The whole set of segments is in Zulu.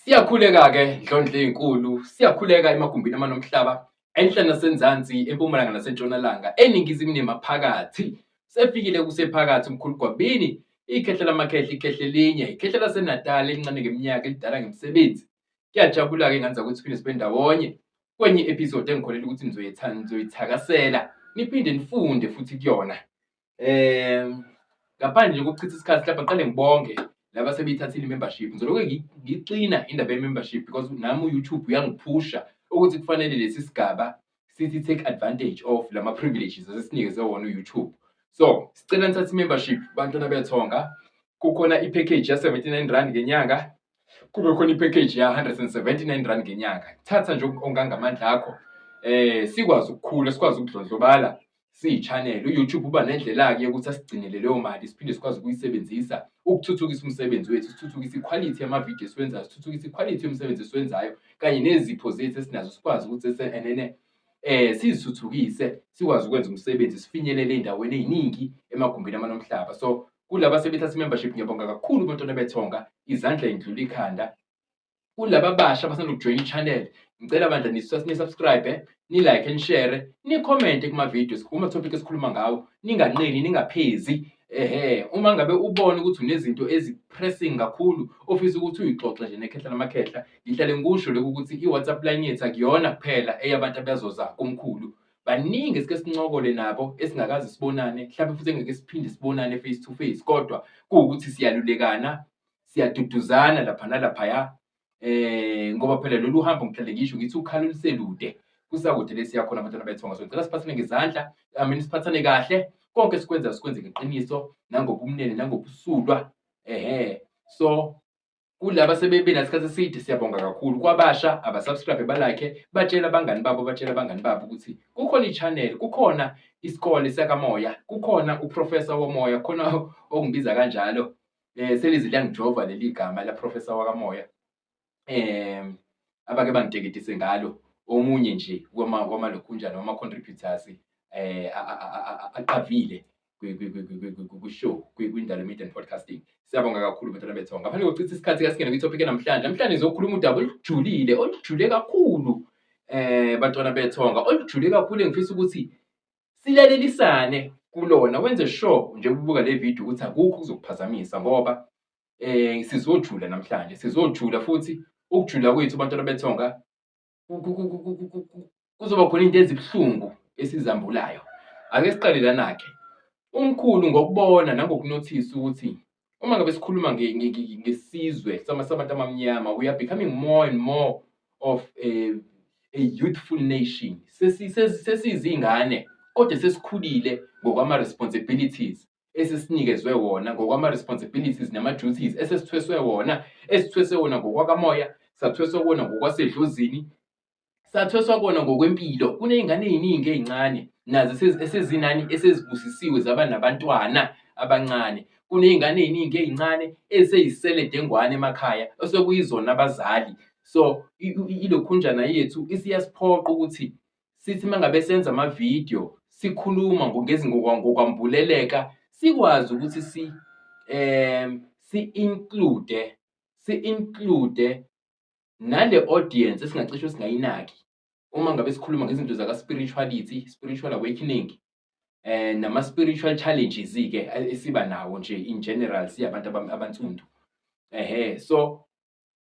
Siyakhuleka-ke Ndlondlo ey'nkulu, siyakhuleka emagumbini amanomhlaba, enhla nasenzansi, empumalanga nasentshonalanga, eningizimu nemaphakathi. Sefikile kusephakathi umkhulu Gwabini, ikhehla lamakhehla, ikhehla elinye, ikhehla laseNatal elincane ngeminyaka, elidala ngemisebenzi. Ngiyajabula-ke ngane zakwethu siphinde sibe ndawonye kwenye i-episode engikholelwa ukuthi nizoyithakasela, niphinde nifunde futhi kuyona. Ngaphandle nje kokuchitha isikhathi mhlawumbe ngiqale ngibonge laba sebeyithathile i-membership. Ngizolokhu ngiyixina indaba ye-membership because nami u-YouTube uyangiphusha ukuthi kufanele lesi sigaba sithi take advantage of lama-privileges asesinikeze wona u-YouTube. So, sicela nithathe i-membership bantwana bethonga. Kukhona i-package ya-R79 ngenyanga, kube khona i-package ya-R179 ngenyanga. Thatha nje ongangamandla akho, sikwazi ukukhula, sikwazi ukudlondlobala siyi-channel. U-YouTube uba nendlela-ke yokuthi asigcinele leyo mali siphinde sikwazi ukuyisebenzisa ukuthuthukisa umsebenzi wethu, sithuthukise ikhwalithi yamavidiyo esiwenzayo, sithuthukise ikhwalithi yomsebenzi esiwenzayo kanye nezipho zethu esinazo sikwazi ukuthi enene sizithuthukise sikwazi ukwenza umsebenzi sifinyelele ey'ndaweni ey'ningi emagumbini amanomhlaba. So kulaba sebethatha i-membership ngiyabonga kakhulu bantwana bethonga, izandla yindlula ikhanda. Kulaba abasha abasanda ukujoyina i-channel, ngicela bandla ni-subscribe, ni-like, ni-share, ni-comment kuma-videos, kuma-topic esikhuluma ngawo, ninganqeni, ningaphezi. Ehhe, uma ngabe ubona ukuthi unezinto ezi-pressing kakhulu ofisa ukuthi uyixoxe nje nekhehla lamakhehla, ngihlale ngikusho lokhu ukuthi i-WhatsApp line yethu akuyona kuphela eyabantu abazoza komkhulu. Baningi esike sincokole nabo esingakaze sibonane, mhlawumbe futhi engeke siphinde sibonane face to face, kodwa kuwukuthi siyalulekana, siyaduduzana lapha nalaphaya. Ngoba phela lolu hambo ngihlale ngisho ngithi ukhalo luselude, kusakude le siya khona bantwana bethonga. So ngicela siphathane ngezandla, I mean siphathane kahle, konke esikwenzayo sikwenze ngeqiniso nangobumnene nangobusulwa. Ehhe, so kulaba sebebe nasikhathi eside siyabonga kakhulu. Kwabasha aba-subscribe, ba-like, batshele abangani babo, batshele abangani babo ukuthi kukhona i-channel, kukhona isikole sakamoya, kukhona uprofessor womoya, khona okungibiza kanjalo. Selize liyangijova leli gama la professor wakamoya. Abake bangiteketise ngalo omunye nje wamalokhunjana wama-contributors aqavile kwi-show kwindalo media and podcasting. Siyabonga kakhulu bantwana bethonga. Ngaphandle kokuchitha isikhathi kasingene kwi-topic namhlanje. Namhlanje ngizokhuluma udaba olujulile, olujule kakhulu bantwana bethonga, olujule kakhulu engifisa ukuthi silalelisane kulona. Wenze sure nje ubuka le video ukuthi akukho okuzokuphazamisa ngoba sizojula namhlanje, sizojula futhi ukujula kwethu bantwana bethonga kuzoba khona into ezibuhlungu esizambulayo. Ake siqale lana-ke. Umkhulu ngokubona nangokunothisa ukuthi uma ngabe sikhuluma ngesizwe sabantu abamnyama, we are becoming more and more of a youthful nation. Sesizingane kodwa sesikhulile ngokwama-responsibilities esesinikezwe wona, ngokwama-responsibilities nama-duties esesithweswe wona, esithweswe wona ngokwakamoya, sathweswa wona ngokwasedlozini, sathweswa kona ngokwempilo. Kuney'ngane ey'ningi ey'ncane nazo esezinani esezibusisiwe zaba nabantwana abancane. Kuney'ngane ey'ningi ey'ncane esey'sele dengwane emakhaya osekuyizona abazali. So ilokhunjana yethu isiyasiphoqa ukuthi sithi uma ngabe senza amavidiyo sikhuluma ngokwambuleleka sikwazi ukuthi si-include nale audience esingacishe singayinaki uma ngabe sikhuluma ngezinto zaka-spirituality, spiritual awakening, nama-spiritual challenges-ke esiba nawo nje in general siyabantu abansundu. Ehhe, so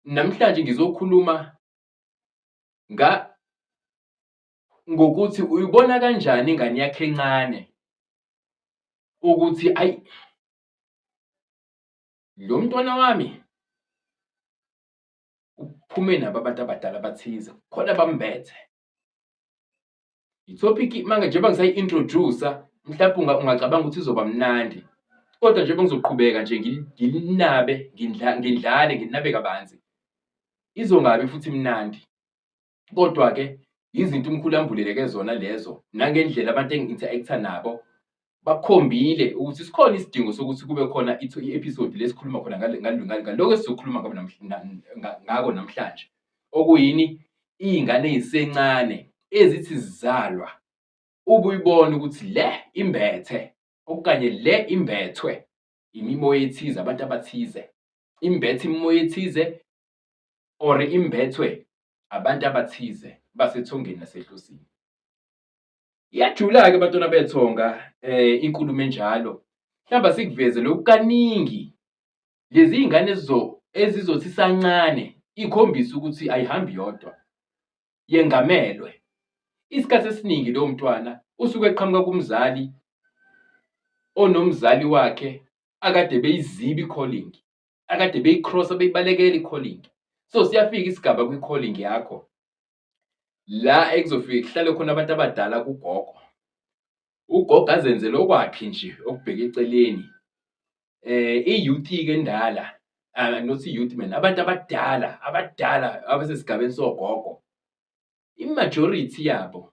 namhlanje ngizokhuluma ngokuthi uyibona kanjani ingane yakho encane ukuthi ayi lo mntwana wami uphume nabo abantu abadala abathize khona bambethe. I-topic manje njengoba ngisayi-introduce-a mhlawumbe ungacabanga ukuthi izoba mnandi, kodwa njengoba ngizoqhubeka nje ngilinabe ngindlale nginabe kabanzi, izongabi futhi mnandi. Kodwa-ke izinto umkhulu ambuleleke zona lezo nangendlela abantu engi-interact-a nabo bakhombile ukuthi sikhona isidingo sokuthi kube khona i-episode lesikhuluma khona ngalokhu esizokhuluma ngako namhlanje. Okuyini? Iy'ngane ey'sencane ezithi zizalwa ube uyibona ukuthi le imbethe okanye le imbethwe imimoya ethize, abantu abathize, imbethe imimoya ethize. or imbethwe abantu abathize basethongeni nasedlozini. Iyajula-ke bantwana bethonga inkulumo enjalo. Mhlawumbe asikuveze lokhu kaningi. Lezi iy'ngane ezizothi isancane ikhombise ukuthi ayihambi yodwa, yengamelwe. Isikhathi esiningi lowo mntwana usuke eqhamuka kumzali onomzali wakhe akade beyiziba i-calling, akade beyi-cross-a beyibalekela i-calling. So siyafika isigaba kwi-calling yakho la ekuzofike kuhlale khona abantu abadala kugogo. Ugogo azenzele okwakhe nje okubheke eceleni. I-youth-ke endala, not i-youth man, abantu abadala, abadala abasesigabeni sogogo, i-majority yabo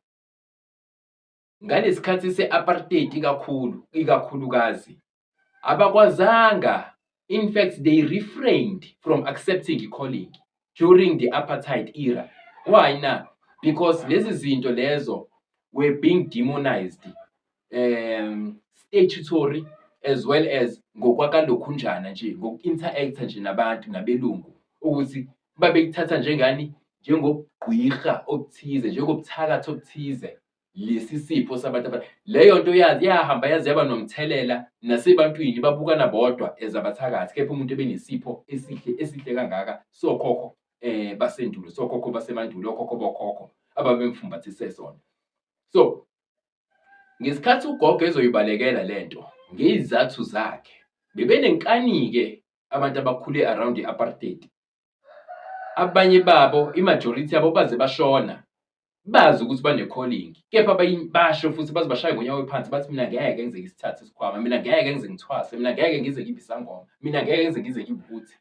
ngalesikhathi se-apartheid ikakhulu, ikakhulukazi, abakwazanga, in fact they refrained from accepting i-calling during the apartheid era. Why na? Because lezi zinto lezo were being demonized statutory as well as ngokwakalokhunjana nje, ngoku-interact-a nje nabantu nabelungu ukuthi babekuthatha njengani, njengobugqwirha obuthize, njengobuthakathi obuthize lesi sipho sabantu. Leyo nto yahamba yaze yaba nomthelela nasebantwini, babukana bodwa as abathakathi, kepha umuntu ebenesipho esihle esihle kangaka sokhokho basendulo, sokhokho basemandulo, okhokho bokhokho ababemfumbathise sona. So ngesikhathi ugogo ezoyibalekela lento ngezizathu zakhe, bebenenkani-ke abantu abakhule around i-apartheid. Abanye babo, i-majority yabo baze bashona bazi ukuthi bane-calling, kepha basho futhi baze bashaye ngonyawo phansi bathi mina ngeke ngize ngisithathe isikhwama, mina ngeke ngize ngithwase, mina ngeke ngize ngibe isangoma, mina ngeke ngize ngize ngibe ukuthi.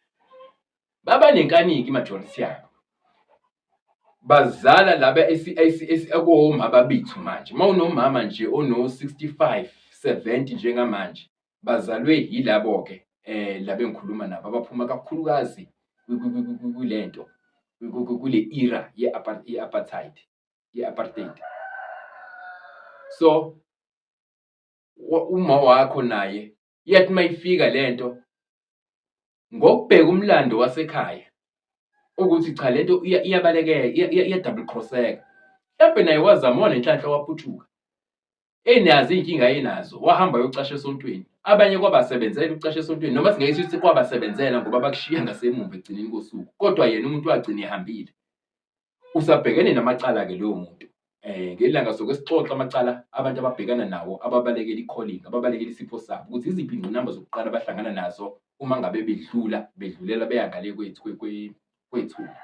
Baba nenkani-ke i-majority yabo. Bazala laba okuwomama bethu manje. Uma unomama nje ono-65, 70 njengamanje, bazalwe yilabo-ke laba engikhuluma nabo abaphuma kakhulukazi kule nto, kule era ye-apartheid, ye-apartheid. So uma wakho naye yathi mayifika lento ngokubheka umlando wasekhaya ukuthi cha lento iyabalekeka, iya-double cross-eka. Mhlampe naye wazama wanenhlanhla waputshuka. Enazo iy'nkinga ayenazo, wahamba wayocasha esontweni. Abanye kwabasebenzela ukucasha esontweni, noma singeke sithi kwabasebenzela ngoba bakushiya ngasemuva ekugcineni kosuku, kodwa yena umuntu wagcina ehambile. Usabhekene namacala-ke loyo muntu. Ngelanga soke sixoxe amacala abantu ababhekana nawo ababalekela i-calling, ababalekela isipho sabo, ukuthi yiziphi iy'ngqinamba zokuqala abahlangana nazo uma ngabe bedlula, bedlulela beya ngale kwethu kwethuna.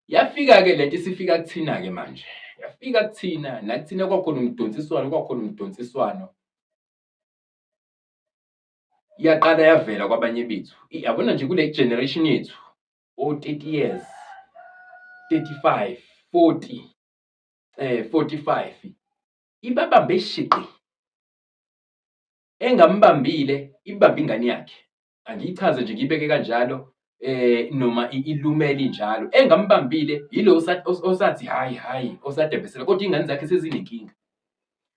Yafika-ke lento isifika kuthina-ke manje, yafika kuthina, nakuthina kwakhona umdonsiswano, kwakhona umdonsiswano. Yaqala yavela kwabanye bethu. Yabona nje kule generation yethu, o-30 years, 35, 40, 45, ibabambe shiqi. Engambambile ibambe ingane yakhe. Angiyichaze nje ngiyibeke kanjalo noma ilumele injalo. Engambambile yilo osathi hhayi hhayi osadembesela kodwa iy'ngane zakhe sezinenkinga.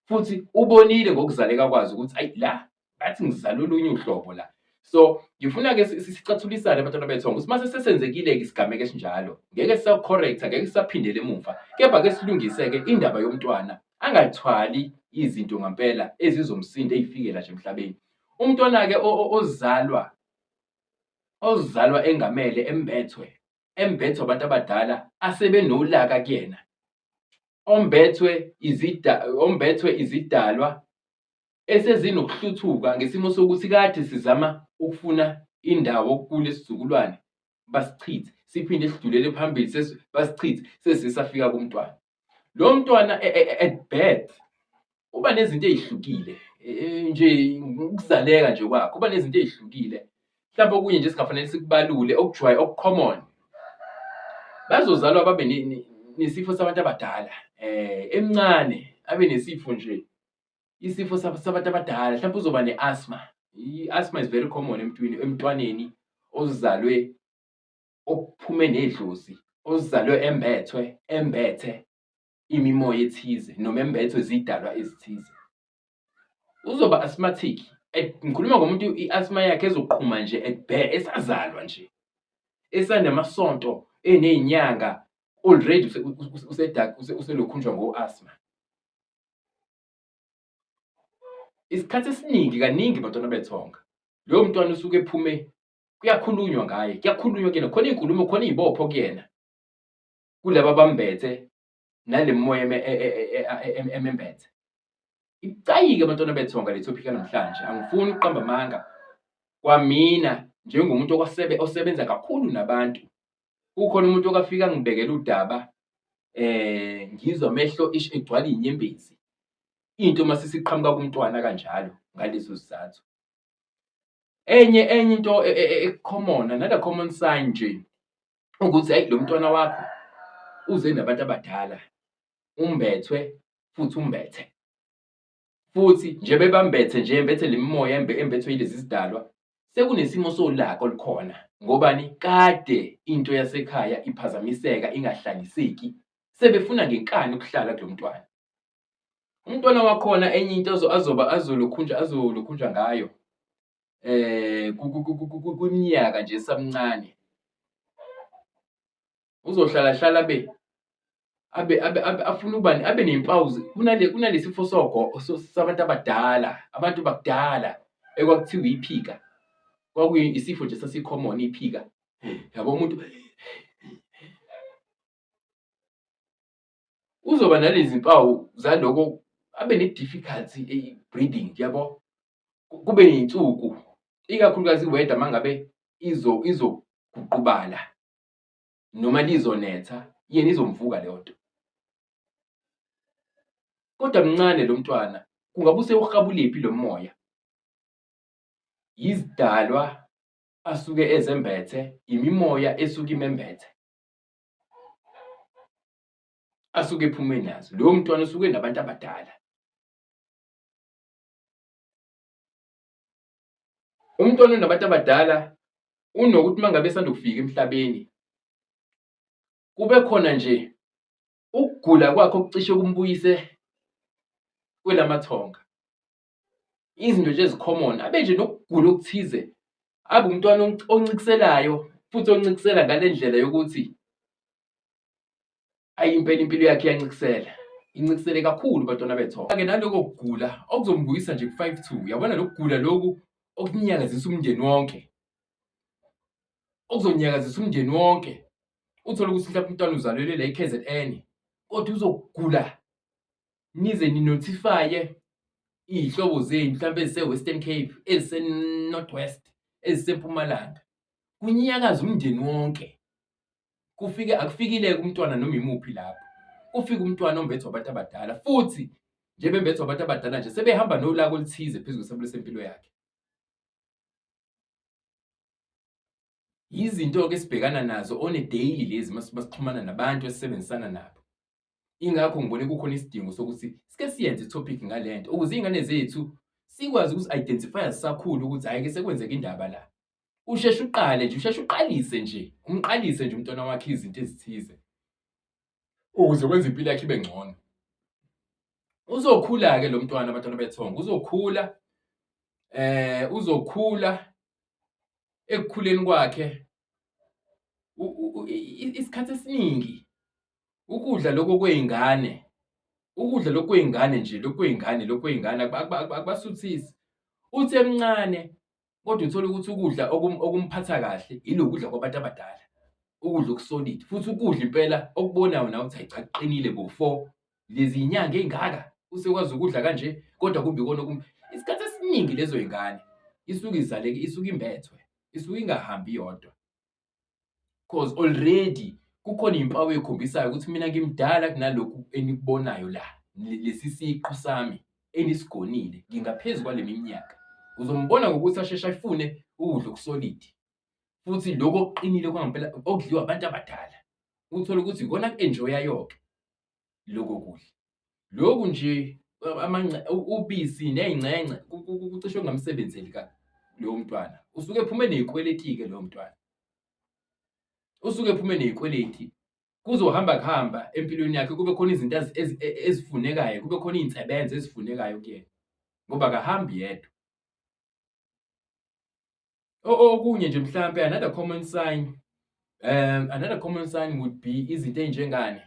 Futhi ubonile ngokuzaleka kwazo ukuthi ayi la bathi ngizala olunye uhlobo la. So ngifuna-ke sicathulisane abantwana bethongo ukuthi mase sesenzekile-ke isigameko esinjalo ngeke sisaku-correct-a, ngeke sisaphindela emuva, kepha-ke silungise-ke indaba yomntwana angathwali izinto ngampela ezizomsinda ey'fikela nje emhlabeni. Umntwana-ke ozalwa ozalwa engamele embethwe, embethwe abantu abadala asebenolaka kuyena, ombethwe ombethwe izidalwa esezinokuhluthuka ngesimo sokuthi kade sizama ukufuna indawo kulesi sizukulwane basichithe, siphinde sidlulele phambili basichithe sesisafika kumntwana. Lo mntwana at birth uba nezinto ey'hlukile nje ukuzaleka nje kwakhe uba nezinto ey'hlukile. Mhlawumbe okunye nje singafanele sikubalule oku-common, bazozalwa babe nesifo sabantu abadala emncane abe nesifo nje, isifo sabantu abadala mhlawumbe uzoba ne-asthma. I-asthma is very common emntwini, emntwaneni ozalwe ophume nedlozi, ozalwe embethwe, embethe imimoya ethize noma embethwe zidalwa ezithize. Uzoba asthmatic, ngikhuluma ngomuntu i-asthma yakhe ezoqhuma nje at birth, esazalwa nje. Esanemasonto eney'nyanga already uselokhunjwa ngo-asthma. Isikhathi esiningi kaningi bantwana bethonga, loyo mntwana usuke ephume kuyakhulunywa ngaye, kuyakhulunywa kuyena, khona iy'nkulumo, khona iy'bopho kuyena kulaba abambethe nale mimoya emembethe. Ibucayi-ke bantwana bethonga le topic yanamhlanje, angifuni ukuqamba amanga. Kwamina njengomuntu osebenza kakhulu nabantu, kukhona umuntu okafika angibekele udaba ngizwa amehlo ish egcwala iy'nyembezi. Into uma sisiqhamuka kumntwana kanjalo ngaleso sizathu. Enye enye into e-common, another common sign nje ukuthi hhayi lo mntwana wakho uze nabantu abadala, umbethwe futhi umbethe. Futhi nje bebambethe nje embethe le mimoya embethwe yilezi zidalwa, sekunesimo solaka olukhona ngobani kade into yasekhaya iphazamiseka ingahlaliseki, sebefuna ngenkani ukuhlala kulo mntwana. Umntwana wakhona enye into azoba azolokhunja azolokhunja ngayo kwiminyaka nje esamncane uzohlala hlala abe abe abe abe afune ukuba abe ney'mpawu kunale kunalesifo sabantu abadala, abantu bakudala ekwakuthiwa iphika. Kwakuyi isifo nje sasi-common iphika, yabo umuntu uzoba nalezi mpawu zaloko abe ne-difficulty breathing yabo, kube ney'nsuku ikakhulukazi i-weather uma ngabe izoguqubala noma lizonetha yena izomvuka leyo nto. Kodwa mncane lo mntwana kungabe usewuhabuliphi lo moya? Yizidalwa asuke ezembethe, imimoya esuke imembethe asuke ephume nazo. Lowo mntwana usuke enabantu abadala. Umntwana onabantu abadala unokuthi uma ngabe esanda kufika emhlabeni kube khona nje ukugula kwakhe okucishe kumbuyise kwelamathonga. Izinto nje ezi-common, abe nje nokugula okuthize, abe umntwana oncikiselayo futhi oncikisela ngale ndlela yokuthi ayi impela impilo yakhe iyancikisela, incikisele kakhulu bantwana bethonga. Naloko kugula okuzombuyisa nje ku-five two, uyabona lokhu kugula lokhu okunyakazisa umndeni wonke, okuzonyakazisa umndeni wonke. Uthole ukuthi mhlawumbe umntwana uzalelwe la e-K_Z_N kodwa uzogula nize ni-notify-e iy'hlobo zenu mhlawumbe ezise-Western Cape, ezise-North West, eziseMpumalanga. Kunyakaze umndeni wonke. Kufike akufikile-ke umntwana noma imuphi lapho. Kufike umntwana ombethwe abantu abadala futhi njengoba embethwe abantu abadala nje sebehamba nolaka oluthize phezu kwesabelo sempilo yakhe. Yizinto-ke esibhekana nazo on a daily lezi masixhumana nabantu esisebenzisana nabo. Ingakho ngibone kukhona isidingo sokuthi sike siyenze i-topic ngale nto ukuze iy'ngane zethu sikwazi ukuzi-identify-a zisakhula ukuthi hhayi-ke sekwenzeka indaba la. Usheshe uqale nje, usheshe uqalise nje, umqalise nje umntwana wakho izinto ezithize ukuze wenze impilo yakhe ibe ngcono. Uzokhula-ke lo mntwana abantwana bethongo, uzokhula uzokhula ekukhuleni kwakhe isikhathi esiningi ukudla lokhu okwey'ngane, ukudla lokhu kwey'ngane nje, lokhu kwey'ngane, lokhu kwey'ngane akubasuthisi. Uthi emncane kodwa uthole ukuthi ukudla okumphatha kahle yilo kudla kwabantu abadala, ukudla oku-solid futhi ukudla impela okubonayo nawe ukuthi hhayi cha kuqinile bo for lezi nyanga ey'ngaka usekwazi ukudla kanje kodwa kumbe ikona isikhathi esiningi lezo y'ngane isuke izaleke, isuke imbethwe, isuke ingahambi yodwa. Cause already kukhona iy'mpawu ey'khombisayo ukuthi mina ngimdala kunalokhu enikubonayo la, lesi siqu sami enisigonile, ngingaphezu kwale minyaka. Uzombona ngokuthi asheshe afune ukudla oku-solid futhi lokhu okuqinile kwangempela okudliwa abantu abadala. Uthole ukuthi ikona aku-enjoy-ayo-ke loko kudla. Lokhu nje ubisi ney'ngcengce kucishe kungamsebenzeli lowo mntwana. Usuke ephume ney'kweleti-ke lowo mntwana. Usuke ephume ney'kweleti. Kuzohamba kuhamba empilweni yakhe kube khona izinto ezifunekayo, kube khona iy'nsebenzo ezifunekayo kuyena ngoba akahambi yedwa. Okunye nje mhlampe another common sign. Another common sign would be izinto ey'njengani,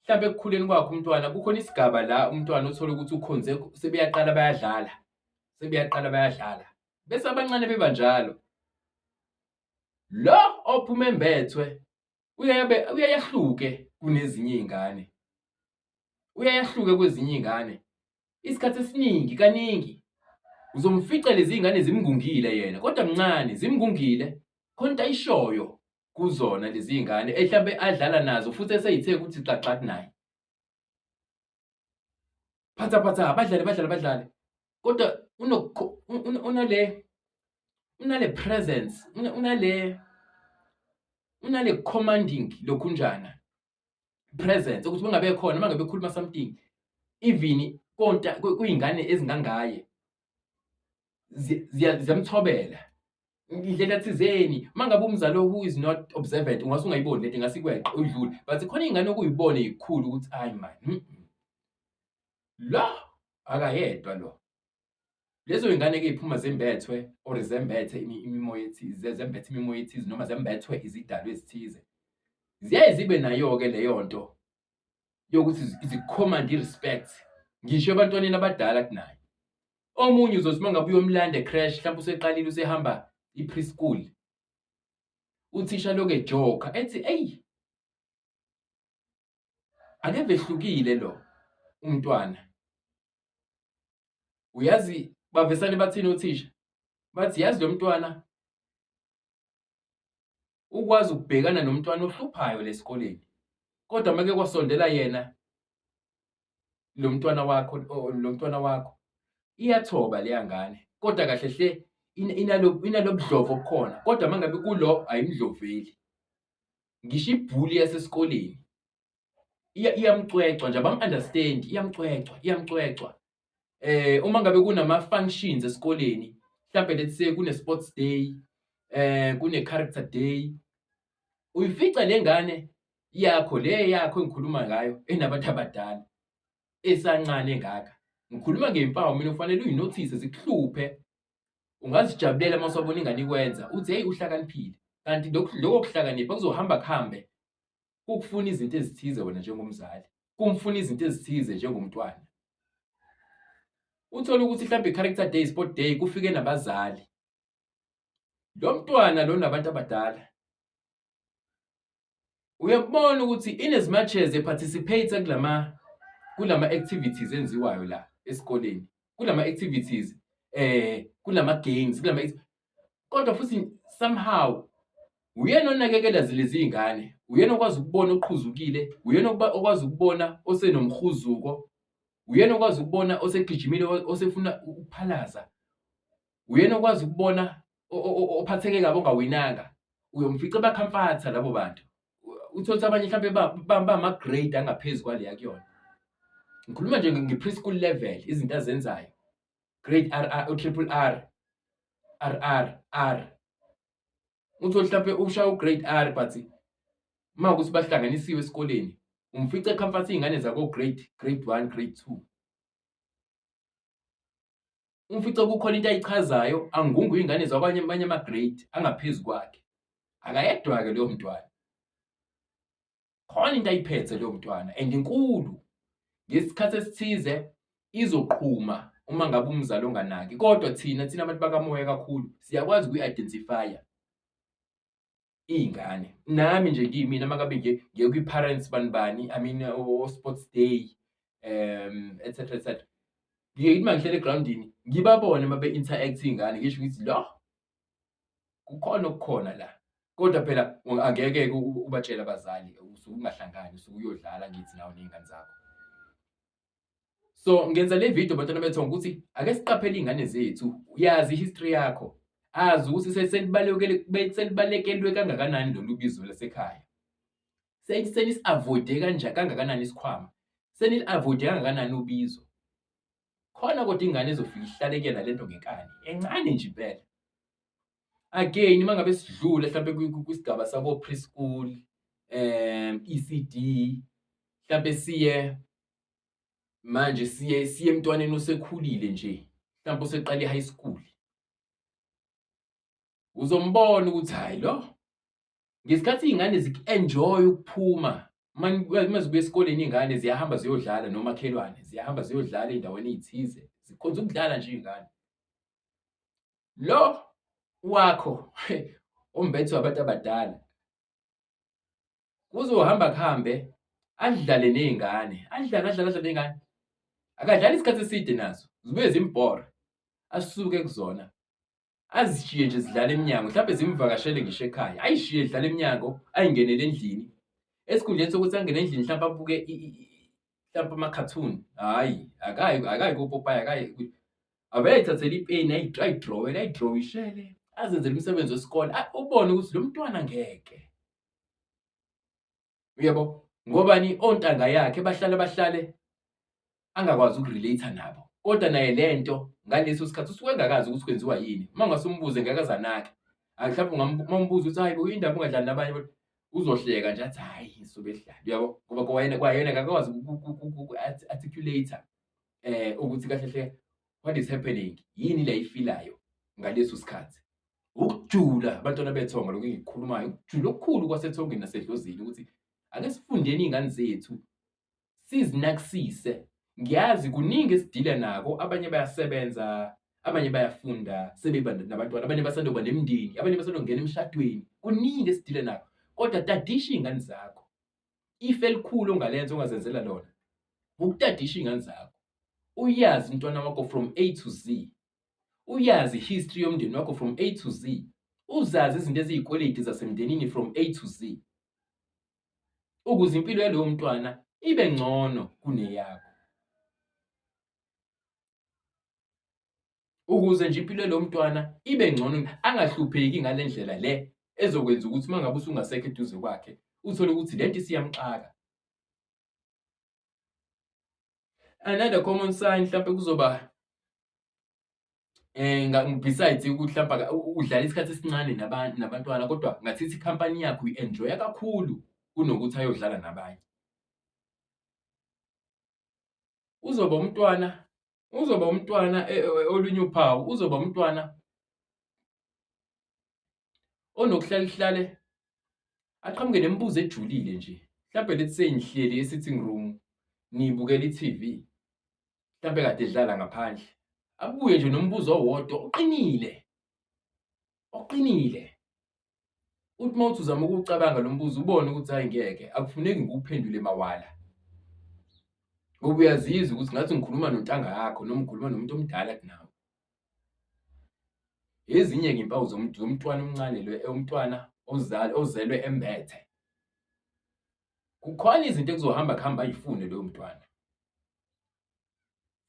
mhlampe ekukhuleni kwakhe umntwana kukhona isigaba la umntwana othola ukuthi ukhonze sebeyaqala bayadlala, sebeyaqala bayadlala, bese abancane beba njalo. Lo ophuma embethwe uyaye uyayahluke kunezinye iy'ngane, uyayahluke kwezinye iy'ngane. Isikhathi esiningi kaningi uzomfica lezi ngane zimngungile yena kodwa mncane zimngungile khona into ayishoyo kuzona lezi ngane ehlampe adlala nazo futhi eseyithe ukuthi xaxa naye phatha phatha badlale badlale badlale kodwa unale unale presence unale unale commanding lokhunjana presence ukuthi bengabe khona uma ngabe khuluma something even konta kuyingane ezingangaye ziyamthobela indlela thizeni uma ngabe umzali who is not observant ungase ungayiboni lento ingase ikweqe uyidlule but khona ingane okuyibone ikhulu ukuthi ayi man lo akayedwa lo. Lezo y'ngane-ke ey'phuma zembethwe or zembethe imimoya ethize, zembethe imimoya ethize noma zembethwe izidalwa ezithize, ziyaye zibe nayo-ke leyo nto yokuthi zikhomande i-respect ngisho ebantwaneni abadala kunaye. Omunye uzothi uma ngabe uyomlanda e-creche mhlawumbe useqalile usehamba i-preschool, uthisha lokhu ejoka ethi eyi akeve ehlukile lo umntwana. Uyazi bavesane bathini othisha? Bathi yazi lo mntwana ukwazi ukubhekana nomntwana ohluphayo lesikoleni kodwa make kwasondela yena lo mntwana wakho lo mntwana wakho iyathoba leya ngane kodwa kahle hle inalo inalobudlova obukhona kodwa mangabe kulo ayimdloveli ngisho ibhuli yasesikoleni iyamcwecwa nje abam-understand iyamcwecwa iyamcwecwa uma ngabe kunama-functions esikoleni mhlampe let's say kune-sports day kune-character day uyifica le ngane yakho le yakho engikhuluma ngayo enabantu abadala esancane engaka ngikhuluma ngempawu mina ufanele uyinothise zikuhluphe ungazijabulela uma usabona ingane ikwenza uthi hey uhlakaniphile kanti lokho lokho kuhlakanipha kuzohamba kuhambe kukufuna izinto ezithize wena njengomzali kumfuna izinto ezithize njengomntwana uthole ukuthi mhlawumbe i-character day sport day kufike nabazali lo mntwana lo nabantu abadala uyabona ukuthi in as much as e-participate kulama kulama activities enziwayo la esikoleni kulama activities kulama games kulama kodwa futhi somehow uyena onakekela lezi iy'ngane, uyena okwazi ukubona oqhuzukile, uyena okwazi ukubona osenomhuzuko, uyena okwazi ukubona osegijimile osefuna ukuphalaza, uyena okwazi ukubona ophatheke kabi ongawinanga. Uyomfica ebakhamfatha labo bantu. Uthole ukuthi abanye mhlampe bama-grade angaphezu kwale akuyona. Ngikhuluma nje nge-preschool level, izinto azenzayo. Grade R R, o-triple R, R R, R. Uthole mhlampe ushaya u-grade R but uma kuwukuthi bahlanganisiwe esikoleni umfica ekhamfatha iy'ngane zako-grade, grade 1, grade 2. Umfice kukhona into ayichazayo angungu iy'ngane zakwanye amanye ama-grade angaphezu kwakhe. Akayedwa-ke loyo mntwana. Khona into ayiphethe leyo mntwana and inkulu. Ngesikhathi esithize izoqhuma uma ngabe umzali onganaki kodwa thina thina abantu bakamoya kakhulu siyakwazi ukuyi-identify-a iy'ngane. Nami nje ngiyimina uma ngabe ngiye ngiye kwi-parents bani bani, I mean o-sports day et cetera, et cetera. Ngiye ngithi uma ngihleli egrawundini ngibabone uma be-interact iy'ngane ngisho ukuthi lo kukhona okukhona la. Kodwa phela angeke-ke ubatshele abazali usuke ungahlangani usuke uyodlala ngithi nawe ney'ngane zakho. So ngenza le video bantwana bethu ukuthi ake siqaphele iy'ngane zethu, yazi i-history yakho, azi ukuthi selibalekele selibalekelwe kangakanani lolu bizo lasekhaya. Senisi-avoid-e kanjani kangakanani isikhwama, senili-avoid-e kangakanani ubizo. Khona kodwa ingane ezofika ihlale kuyena lento ngenkani, encane nje impela. Again uma ngabe sidlula hlampe kwisigaba sako-preschool, E_C_D, hlampe siye manje siye siye emntwaneni osekhulile nje, mhlampe oseqala i-high school. Uzombona ukuthi hhayi lo. Ngesikhathi iy'ngane ziku-enjoy-a ukuphuma uma zibuya esikoleni iy'ngane ziyahamba ziyodlala nomakhelwane, ziyahamba ziyodlala ey'ndaweni ey'thize, zikhonze ukudlala nje iy'ngane. Lo wakho ombethe wabantu abadala kuzohamba kuhambe adlale ney'ngane, adlale adlale adlale ney'ngane. Akadlali isikhathi eside nazo, zibuye zimbhore asuke kuzona. Azishiye nje zidlala emnyango mhlawumbe zimvakashele ngisho ekhaya, ayishiye zidlala emnyango ayingenele endlini. Esikhundleni sokuthi angene endlini mhlawumpe abuke mhlawumpe ama-cartoon, hhayi akayi akayi kopopayi akayi avele ay'thathele ipeni ayidrowele ayidrowishele azenzele umsebenzi wesikole ubone ukuthi lo mntwana ngeke. Uyabo? Ngobani ontanga yakhe bahlale bahlale angakwazi ukurelate nabo. Kodwa naye lento ngaleso sikhathi usuke engakazi ukuthi kwenziwa yini. Uma ungase umbuze ngeke aze anake. Mhlawumbe uma umbuza ukuthi hayi bo yini ndaba ungadlali nabanye abantu uzohleka nje athi hhayi ngisuke ehlala. Uyabo? Ngoba kwayena kwayena akakwazi uku-articulate ukuthi kahle hle what is happening, yini le ayifilayo ngaleso sikhathi. Ukujula abantwana bethongo lokhu engikukhulumayo, ukujula okukhulu kwasethongeni nasedlozini ukuthi ake sifundeni iy'ngane zethu sizinakisise. Ngiyazi kuningi esidila nako, abanye bayasebenza, abanye bayafunda sebeba nabantwana, abanye basanda kuba nemindeni, abanye basanda kungena emshadweni. Kuningi esidila nako, kodwa tadisha iy'ngane zakho. Ifa elikhulu ongalenza ongazenzela lona ukutadisha iy'ngane zakho, uyazi umntwana wakho from A to Z. Uyazi i-history yomndeni wakho from A to Z. Uzazi izinto eziyikweleti zasemndenini from A to Z. Ukuze impilo yalowo mntwana ibe ngcono kuneyakho. Ukuze nje impilo yalowo mntwana ibe ngcono angahlupheki ngale ndlela le ezokwenza ukuthi uma ngabe usungasekho eduze kwakhe uthole ukuthi lento isiyamxaka. Another common sign mhlampe kuzoba besides ukuthi mhlampe udlala isikhathi esincane nabantwana kodwa ngathithi ikhampani yakho uyi-enjoy-a kakhulu kunokuthi ayodlala nabanye. Uzoba umntwana, uzoba umntwana olunye uphawu, uzoba umntwana onokuhlale hlale aqhamuke nemibuzo ejulile nje. Mhlampe let's say nihleli e-sitting room nibukela i-T_V, mhlampe kade edlala ngaphandle, abuye nje nombuzo owodwa oqinile, oqinile. Uthi uma uthi uzama ukuwucabanga lo mbuzo ubone ukuthi hhayi ngeke akufuneki ngiwuphendule mawala. Ngoba uyazizwa ukuthi ngathi ngikhuluma nontanga yakho noma ukhuluma nomuntu omdala kunawe. Ezinye-ke iy'mpawu zomntwana omncane lo umntwana ozelwe embethe. Kukhona izinto ekuzohamba kuhambe ay'fune loyo mntwana.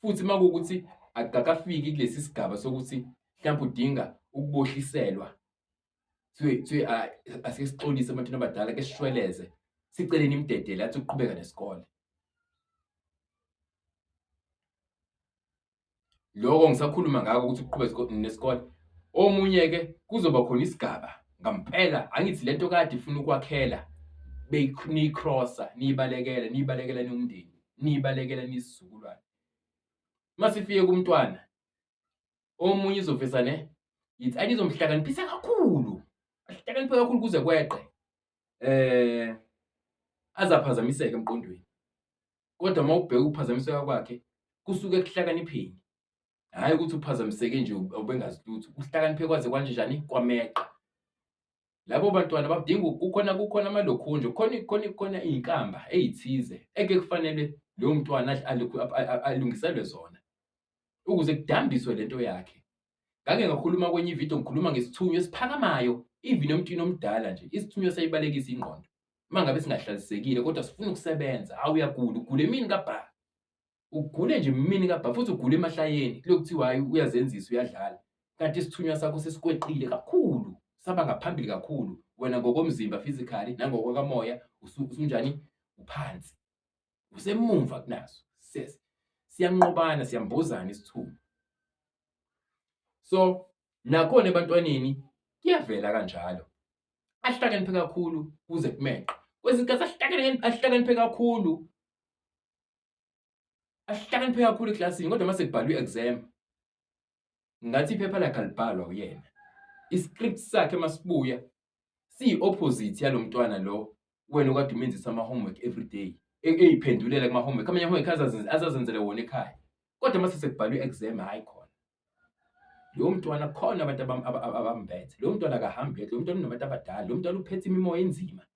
Futhi uma kuwukuthi akakafiki kulesi sigaba sokuthi mhlampe udinga ukubohliselwa, kuthiwe kuthiwe asike sixolise ebantwini abadala ake sishweleze, sicele nimdedele athi ukuqhubeka nesikole. Lokho ngisakhuluma ngako ukuthi ukuqhubeka nesikole. Omunye-ke kuzoba khona isigaba ngampela, angithi lento kade ifuna ukwakhela niyi-cross-a, niyibalekela, niyibalekela niwumndeni, niyibalekela niyisizukulwane. Uma sifike kumntwana, omunye uzovesane yithi anizomhlakaniphisa kakhulu, ahlakaniphe kakhulu kuze kweqe aze aphazamiseke emqondweni. Kodwa uma ubheka ukuphazamiseka kwakhe kusuke ekuhlakanipheni, hhayi ukuthi uphazamiseke nje ubengazi lutho, uhlakaniphe kwaze kwanjani kwameqa. Labo bantwana badinga kukhona kukhona amalokhunja kukhona kukhona kukhona iy'nkamba ey'thize eke kufanele loyo mntwana alungiselwe zona ukuze kudambiswe lento yakhe. Ngake ngakhuluma kwenye ividiyo ngikhuluma ngesithunywa esiphakamayo even emntwini omdala nje isithunywa siyayibalekisa ingqondo. Uma ngabe singahlalisekile kodwa sifuna ukusebenza, hawu uyagula, ugula emini kabha. Ugule nje emini kabha futhi ugula emahlayeni kulokhu kuthiwa hhayi uyazenzisa uyadlala. Kanti isithunywa sakho sesikweqile kakhulu, saba ngaphambili kakhulu. Wena ngokomzimba physically nangokwakamoya usunjani? Uphansi. Usemumva kunaso. Siyanqobana, siyambozana isithunywa. So nakhona ebantwaneni kuyavela kanjalo. Ahlakaniphe kakhulu kuze kumeqe. Kwezinye izikhathi ahlakaniphe kakhulu, ahlakaniphe kakhulu eklasini kodwa uma sekubhalwa i-exam ngathi iphepha lakhe alibhalwa uyena. I-script sakhe masibuya Siyi-opposite yalo mntwana lo wena okade umenzisa ama-homework everyday, ey'phendulela kuma-homework, amanye ama-homework azazenzele wona ekhaya. Kodwa uma sekubhalwa i-exam, hhayi khona. Lowo mntwana kukhona abantu abambethe, lowo mntwana akahambi yedwa, lowo mntwana unabantu abadala, lowo mntwana uphethe imimoya enzima.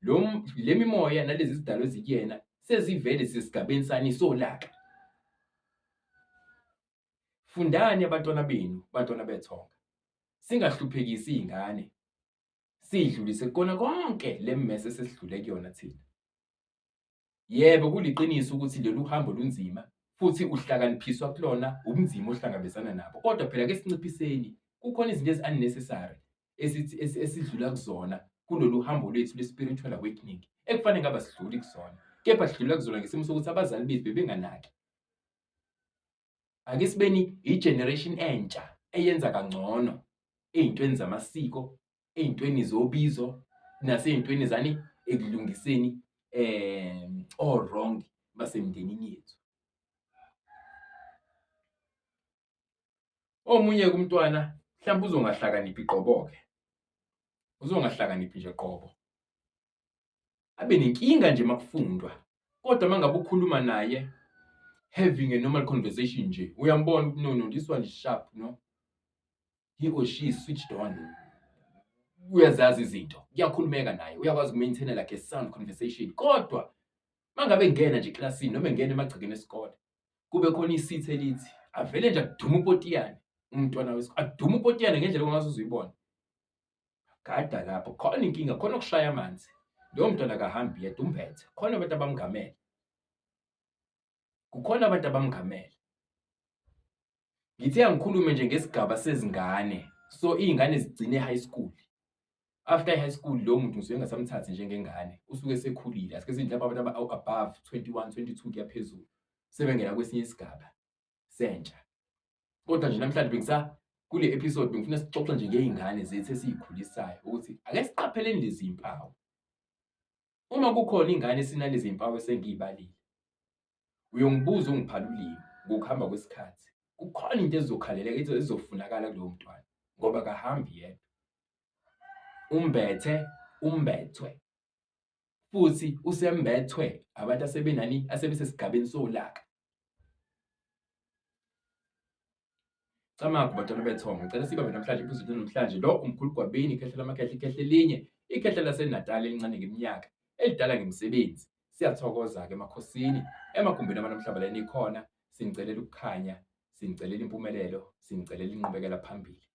Lo le mimoya nalezi zidalwa ezikuyena sezivele zisesigabeni sani solaka. Fundani abantwana benu, bantwana bethonga. Singahluphekisi izingane. Sidlulise kukona konke le mess esesidlule kuyona thina. Yebo, kuliqiniso ukuthi lolu hambo lunzima futhi uhlakaniphiswa kulona ubunzima ohlangabezana nabo, kodwa phela ake sinciphiseni, kukhona izinto ezi-unnecessary esithi esidlula kuzona kulolu hambo lwethu lwe-spiritual awakening ekufanele ngabe asidluli kuzona, kepha sidlula kuzona ngesimo sokuthi abazali bethu bebenganaki. Ake sibeni i-generation entsha eyenza kangcono ey'ntweni zamasiko, ey'ntweni zobizo nasey'ntweni zani ekulungiseni o-wrong basemndenini yethu. Omunye-ke umntwana mhlawumbe uzongahlakaniphi qobo-ke, uzongahlakaniphi nje qobo. Abe nenkinga nje uma kufundwa, kodwa uma ngabe ukhuluma naye having a normal conversation nje, uyambona ukuthi no no this one is sharp no, he or she is switched on. Uyazazi izinto, kuyakhulumeka naye, uyakwazi uku-maintain-a like a sound conversation, kodwa uma ngabe engena nje eklasini noma engena emagcekeni esikole, kube khona isithi elithi avele nje adume upotiyane umntwana wesikole, adume upotiyane ngendlela ongaze uze uyibone. Gada lapho, khona inkinga, khona okushaya amanzi. Lowo mntwana akahambi yedwa, umbethe, khona abantu abamngamele. Kukhona abantu abamngamele. Ngithe angikhulume nje ngesigaba sezingane. So iy'ngane zigcine e-high school. After i-high school lowo muntu ngisuke ngingasamthathi njengengane, usuke esekhulile. Asike sithi mhlawumbe abantu above 21, 22 kuya phezulu, sebengena kwesinye isigaba sentsha. Kodwa nje namhlanje bengisa kule episode bengifuna sixoxe nje ngey'ngane zethu esiy'khulisayo ukuthi ake siqapheleni lezi mpawu. Uma kukhona ingane esinalezi mpawu esengiy'balile, uyongibuza ungiphala ulimi ngokuhamba kwesikhathi. Kukhona into ezizokhaleleka ezizofunakala kulowo mntwana ngoba akahambi yedwa. Umbethe, umbethwe futhi usembethwe abantu asebenani asebesesigabeni solaka. Camagu bantwana bethongo, ngicela sibambe namhlanje iphuzu namhlanje. Lo umkhulu Gwabini, ikhehla lamakhehla, ikhehla elinye, ikhehla laseNatal elincane ngeminyaka, elidala ngemisebenzi. Siyathokoza-ke emakhosini, emagumbini amanomhlaba la enikhona, sinicelela ukukhanya, sinicelela impumelelo, sinicelela inqubekela phambili.